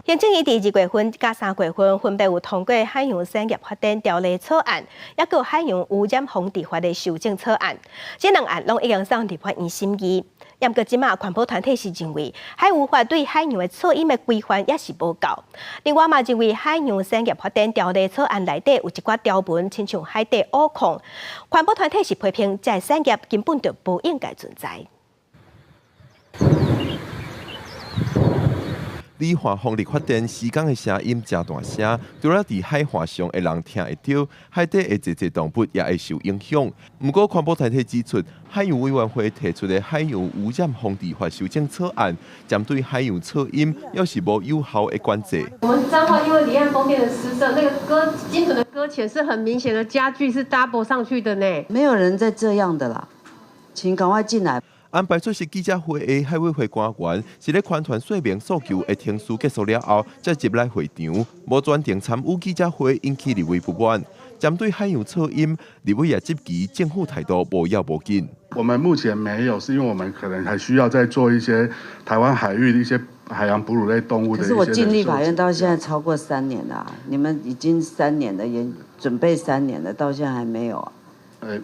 行政院佇2月份佮3月份分別有通過海洋產業發展條例草案，抑閣有海洋污染防治法的修正草案。這兩案攏已經送立法院審議。毋過這馬環保團體是認為海污法對海洋的噪音的規範也是無夠。另外嘛認為海洋產業發展條例草案內底有一寡條文，親像海底挖礦。環保團體是批評這个產業根本就無應該存在。離岸風力發電施工的聲音誠大聲，除了佇海岸上的人聽會著，海底的濟濟動物也會受影響。毋過環保團體指出，海洋委員會提出的海洋污染防治法修正草案，針對海洋噪音，猶是無有效的管制。我們彰化因為離岸風電的施設，那個擱鯨豚的擱淺是很明顯的加劇，是 double 上去的呢。沒有人在這樣的啦，請趕快進來。安排出席記者會的海委會官員，是咧宣傳說明訴求的程序結束了後，才入來會場，無全程參與記者會，引起立委不滿。針對海洋噪音，立委也質疑政府態度無要無緊。我們目前沒有，是因為我們可能還需要再做一些台灣海域的一些海洋哺乳類動物的。可是我進立法院到現在超過三年了，你們已經三年了，也準備三年了，到現在還沒有啊。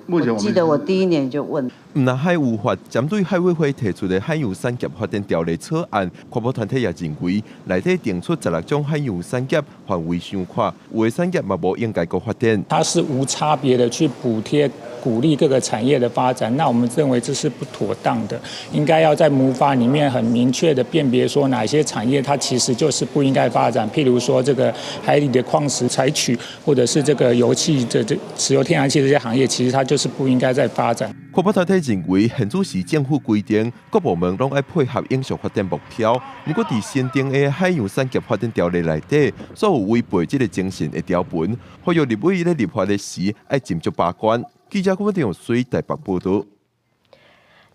目前我記得我第一年就問。毋但海污法針對海委會提出的海洋產業發展條例草案，環保團體也認為內底定出16種海洋產業範圍傷闊，有的產業嘛無應該閣發展。它是無差別的去補貼鼓勵各個產業的發展，那我們認為這是不妥當的，應該要在母法裡面很明確的辨別說哪些產業它其實就是不應該發展，譬如說這個海裡的礦石採取，或者是這個油氣這石油天然氣這些行業，其實它就是不應該再發展。環保團體認為，現此時政府規定各部門攏愛配合永續發展目標，毋過佇新訂的海洋產業發展條例內底，所有違背這個精神的條文，呼籲立委咧立法的時愛斟酌把關。記者郭文水台北報道。